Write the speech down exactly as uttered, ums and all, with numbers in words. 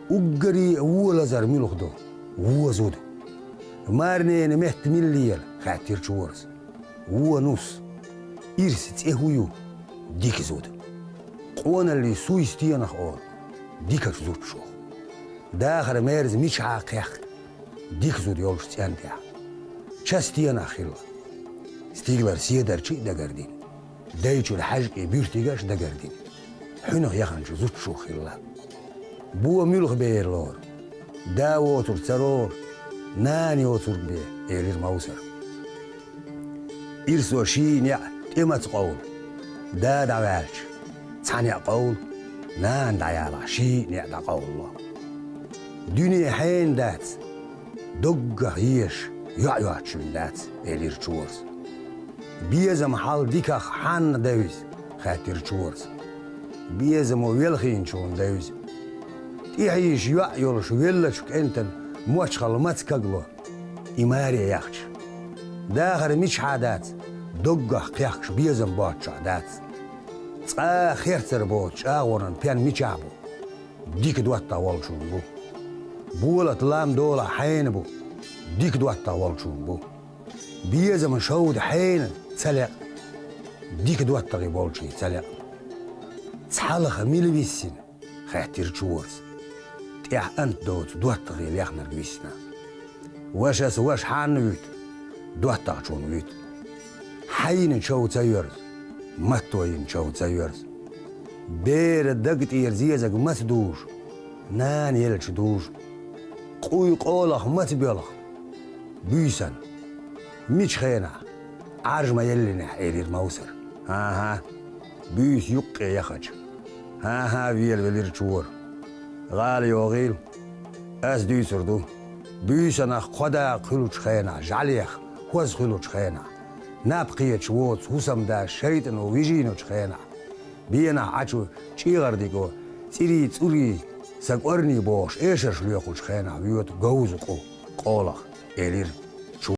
Уггаре а вон лазар муьлха ду? Вон зуда. Марнена метта мила ела? — хаьттира чорас. Вон нус. Ирс цӀе хӀун ю? Дика зуда. Къоналлин суй стенах олу? Дикачу зудчух. Дахар мерза мичахьа кхехка? Дика зуда йолчу цӀен тӀехь. Ча стенах хилла? Стигалара седарчий а дагардина, дайчуьра хьаьжкӀийн буьртигаш а дагардина, хьуьнах яханчу зудчух хилла. Бо муьлха бер лору? Да воцург ца лору, нана йоцург бе, — элира Мовсар. Ирсо ший неӀ тӀе маца къовлу? Да дӀаваьлча, цхьа неӀ къовлу, нана дӀаялахь, ший неӀ дӀакъовлало. Дуьне хьенан дац, доггах езаш, йоӀ йоцучуьнан дац, — элира чорас. Безам хьал диках хьанна девза? — хаьттира чорас. Безамо велхийначунна девза. ТӀехьийша йоӀ йолуш веллачу кӀентан мочхалла маца кагло, и маре яхча? Дахар мичахьа дац, доггах кхехкаш безам боцчохь дац. Цкъа а херцар боцу чӀагӀонан пен мичахь бу? Дика доттагӀа волчун бу. Болат лам долахь хьенан бу? Дика доттагӀа волчун бу. Безаман шовда хьенан ца лекъна? Дика доттагӀий болчийн ца лекъна. Цхьалха мила виссина? — хаьттира чорас. ТӀехь анта доцу доттагӀий лехнарг виссина. Вашас ваша хьанна вуьту? ДоттагӀчунна вуьту. Хьайина чов ца йоьрзу, матто йина чов ца йоьрзу. Бера даг тӀера зезаг маца дужу? Нана елча дужу. Къуй къолах маца боьлху? Буьйсанна. Мичу хенахь? Ӏаржа ма еллинехь, — элира Мовсар. — ХӀан-хӀа. Буьйса юккъе яхача? — ХӀан-хӀа, — велавелира чора. — ГӀала йогӀийла. Ас дуьйцур ду. Буьйсанах кхо дакъа хуьлучу хенахь, жӀаьлех хӀоза хуьлучу хенахь, наб кхеташ воцу хӀусамда шайтӀано вижийначу хенахь, бенахь Ӏачу чӀегӀардиго цӀирий-цӀурий, сан кӀорний бохуш эшарш лоькхучу хенахь воьду говза къу къолах, — элира